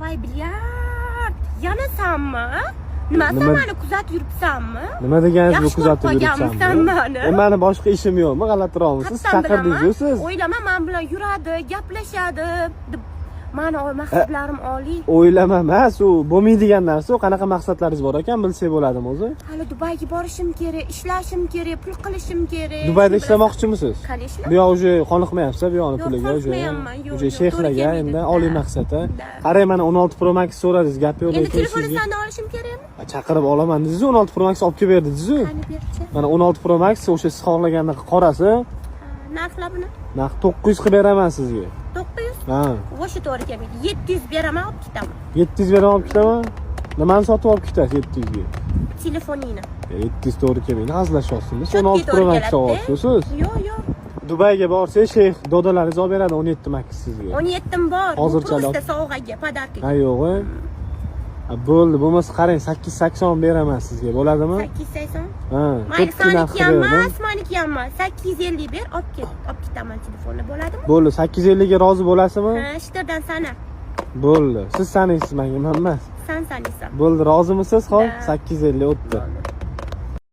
Voy, блядь, yana sanmi? Nima, sen mani kuzatib yuribsanmi? Nima deganingiz bu Yaxshi ko'rib kuzatib qolganmisan yuribsanmi? mani? E, mani boshqa ishim yo'qmi? G'alatiroqmisiz? Qayerdan Chaqirdingiz-ku bilaman? siz. O'ylama, man bilan yuradi, gaplashadi deb. Mani maqsadlarim oliy. O'ylama emas, u bo'lmaydigan narsa. U qanaqa maqsadlaringiz bor ekan, bilsak bo'ladimi o'zi? Hali Dubayga borishim kerak, ishlashim kerak, pul qilishim kerak. Dubayda Shuni ishlamoqchimisiz? Конечно. Bu yoq уже qoniqmayapsiz, bu yoqni Yo'q, puliga уже. qoniqmayapman, yo'q, Уже yo'q, sheyxlarga to'g'ri kelmaydi. endi oliy maqsad, a? Да. Qarang, mana 16 Pro Max so'radingiz, gap yo'q, Endi lekin telefonni sizga sandan olishim kerakmi? Chaqirib olaman dedingiz, 16 Pro Max olib kelib berdingiz-ku. Qani, berchi. Mana 16 Pro Max, o'sha siz xohlagandaqa qorasi. Narxlar buni? Narx 900 qilib beraman sizga. 900? Ha. O'sha to'g'ri kelmaydi. 700 beraman, olib ketaman. 700 beraman, olib ketaman. Nimani sotib olib ketasiz 700 ga? Telefoningni. 700 to'g'ri kelmaydi, hazillashyapsizmi? Чётко 16 Pro to'g'ri Max keladi. olyapsiz siz. Yo'q. Dubayga borsangiz, sheyx dodalaringiz olib beradi 17 Max sizga. 17 bor. Bu Hozirchalik. просто sovg'aga, подарка. Ha, yo'q. Ha, bo'ldi, bo'lmasa qarang, 880 beraman sizga, bo'ladimi? 880. Ha, Mayli, to'rtta narx saniki ham berdim. emas, maniki ham emas. 850 ber, olib ket, olib ketaman telefonni, bo'ladimi? Bo'ldi, 850 ga rozi bo'lasizmi? Ha, shitirdan sana. Bo'ldi. Siz sanaysiz menga, men emas. San sanaysan. Bo'ldi, rozimisiz? Xo'p, Да. 850 o'tdi. Bo'ldi.